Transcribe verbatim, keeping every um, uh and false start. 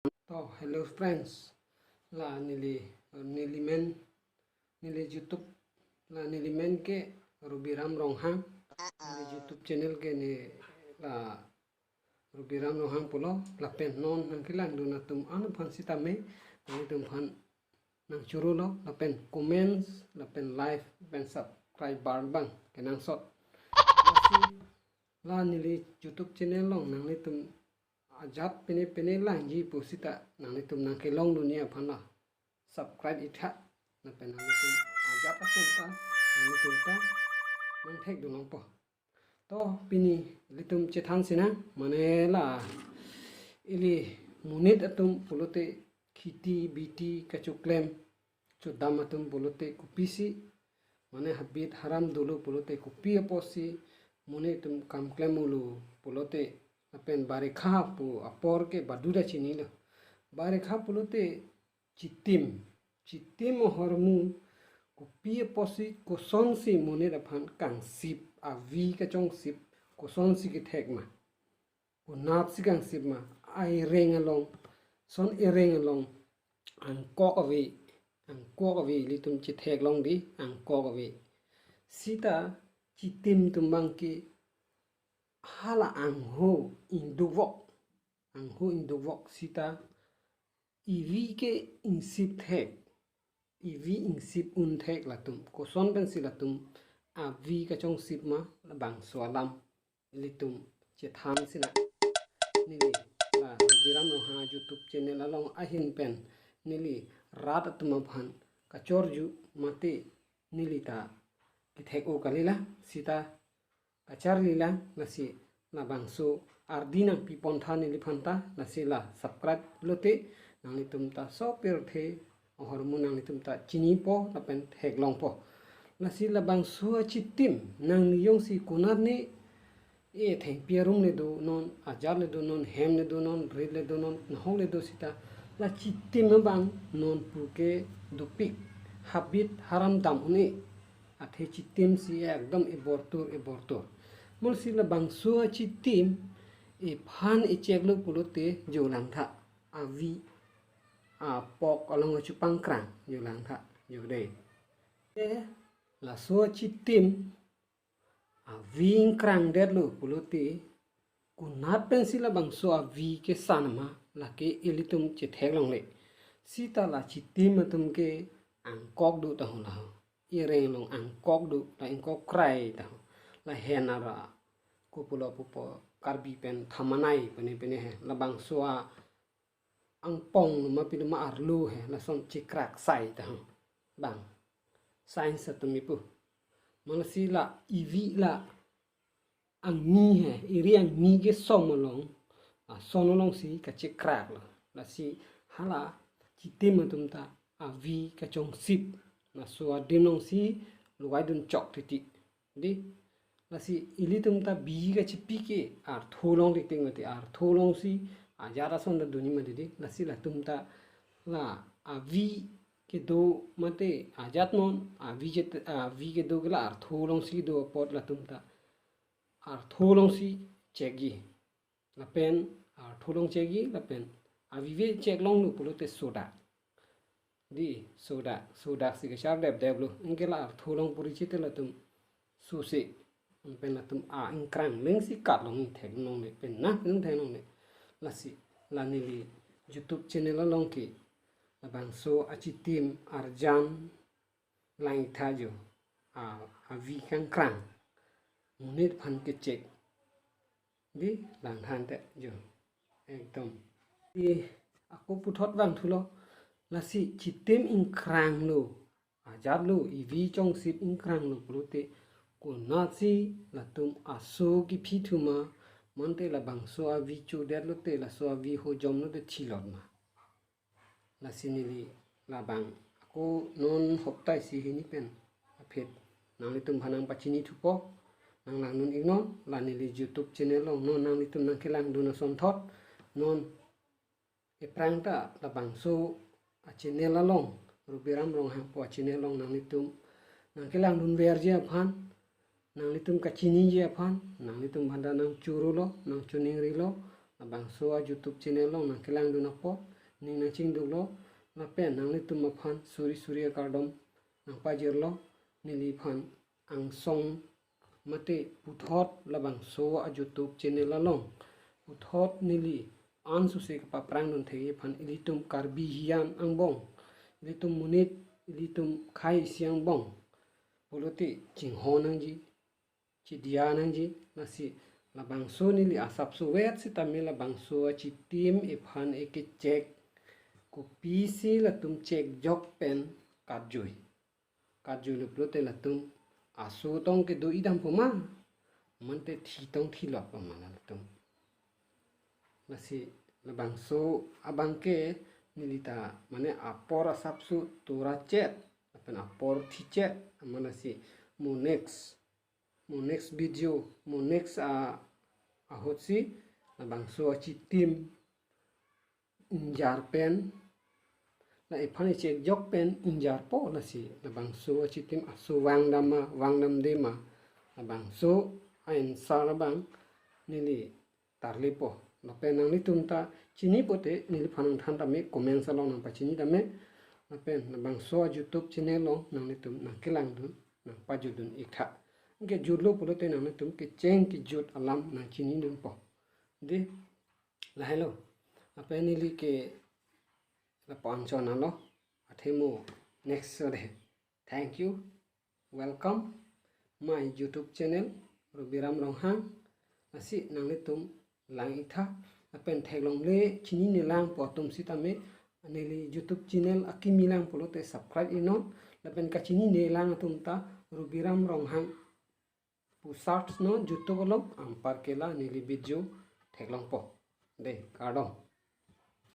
To, hello friends. La neli, neli men, neli YouTube, la neli men ke Rubiram Ronghang. Neli YouTube channel ke ne la Rubiram Ronghang pulo, lapen non nangkelangdun atum an aphan sitame, nanglitum aphan nangchorolo, lapen comments, lapen like, lapen subscribe bar abang kenangsot. Lasi la neli YouTube channel along nanglitum ajat pine pine langji pusita nanglitum nangkelongdunji aphan la subscribe itha, lapen nanglitum ajat ason ta nanglitum ta nangthekdun longpo. To, pini ilitum chethan sinang, mane la ili monit atum pulote kheti beti kachoklem chodam atum pulote kopisi, mane habit haram dolo pulote kopi apotsi monit atum kam klemlo pulote, lapen barikha pu apor ke baduda chinilo. Barikha pulote chitim, chitim ahormu kopi apotsi, kosonsi monit aphan kangsip, avi kachongsip, kosonsi kethek ma, konatsi kangsip ma, aireng along, son ireng along angkok ave, angkok ave, ilitum chetheklong dei, angkok ave. Sita chitim atum abang ke hala angho ingdukvok, angho ingdukvok sita ivi ke ingsip thek, ivi ingsip un thek latum. Koson pensi latum avi kachongsip ma, labangso alam ilitum chethan sinang. Neli la Rubiram Ronghang YouTube channel along ahin pen neli rat atum aphan kachorju mate neli ta kethek-o kalilo, sita kacharlilo, lasi labangso ardi nangpipontha neliphan ta, lasi la subscribe lote nanglitum ta sopirthe ahormu nanglitum ta chinipo lapen theklongpo. Lasi labangso achitim nangli jongsi konat ne e thengpi arum le do non, ajat le do non, hem le do non, rit le do non, nahok le do sita, la chitim abang non puke dopik, habit haram dam un-e. Athe chitimsi ekdom ebortur ebortur. Mulsi labangso achitim ephan echeklo pulote jo langtha, avi apok along achupangkrang jo langtha, jo dei. E, laso achitim avi ingkrangdetlo pulote, konat pensi labangso avi kesan ma, lake ilitum chetheklongle. Sita la chitim atum ke angkok do tahu laho. Ireng along angkok do, la ingkok krai tahu. Lahen ara kopulo pupo Karbi pen thamanai pine pine he. Labangso a angpong ma pilo ma arlo he, lason chekrak sai tahu. Bang. Science atum ipu. Manasi la ivi la angni he, iri angni kesom along, ason alongsi kachekraklo. Lasi hala chitim atum ta avi kachongsip, laso adim alongsi luaidun chok titi. Dei, lasi ilitum ta biji kachepi ke artho along diktik mati, artho alongsi ajat ason ta dunji mati dei. Lasi latum ta la avi kedo mate ajat non, avi jet, avi kedo ke la artho alongsi do apot latum ta artho alongsi chekji. Lapen artho along chekji, lapen avi ve cheklonglo pulote sodak. Dei, sodak, sodaksi kachar depdeplo. Anke la artho along puri chete latum suse. Pen latum a ingkrang lengsi katlong theklongle, pen na pen theklongle. Lasi la neli YouTube channel along ke labangso achitim arjan lang-iktha jo. A, avi kangkrang, monit aphan kechek. Dei, langthan te jo. Ekdom. Dei, ako puthot vangthulo. Lasi chitim ingkranglo, ajatlo, ivi chongsip ingkranglo pulote, konatsi latum aso kiphithu ma, mante labangso avi chodetlote, laso avi hojomlote thilot ma. Lasi neli labang ako non hoptai isi hini pen aphi nanglitum aphan nangpachinithupo, nanglangdun-iknon. La neli YouTube channel along non nanglitum nangkelangdun asonthot, non ephrang ta labangso achannel along, Rubiram Ronghang pu achannel along nanglitum nangkelangdunverji aphan, nanglitum kachiniji aphan, nanglitum aphan ta nangchorolo, nangchoningrilo, labangso a-YouTube channel along nangkelangdun apot, ning nangchingduklo, lapen nanglitum aphan suri suri akardom nangpajirlo. Neliphan angsong mate puthot labangso a-YouTube channel along puthot neli ansose kapaprangdun thekji aphan ilitum Karbi hiyan angbong, ilitum monit, ilitum khei isi angbong pulote chingho nangji, chidia nangji. Lasi labangso neli asapso vet sitame labangso achitim ephan ekechek, kopisi latum chekjok pen katjui. Katjui lo pulote latum aso tong kedo-i dampo ma, mante thi tong thilot po ma latum. Lasi labangso abangke nelita mane apor asapso tora chet, lapen apor thi chet, amat lasi mo next, mo next video, mo next a, ahutsi labangso achitim injar pen, la ephan echekjok pen injarpo. Lasi labangso achitim aso vangdam ma, vangdamde ma, labangso a-answer abang neli tarlipo. Lapen nanglitum ta chini pote neliphan nangthan tame, comments along nangpachini tame. Lapen labangso a-YouTube channel along nanglitum nangkelangdun, nangpajutdun iktha. Anke jutlo pulote nanglitum kecheng kejut alam nangchinidunpo. Dei, lahelo. Lapen neli ke lapu-an chonalo. Athe mo next so dei. Thank you. Welcome my YouTube channel, Rubiram Ronghang. Lasi nanglitum lang iktha, lapen theklongle chinine lang pu atum sitame neli YouTube channel akimi lang pulote subscribe inon, lapen kachinine lang atum ta Rubiram Ronghang pu search non YouTube along, anparke la neli video theklongpo. Dei, kardom.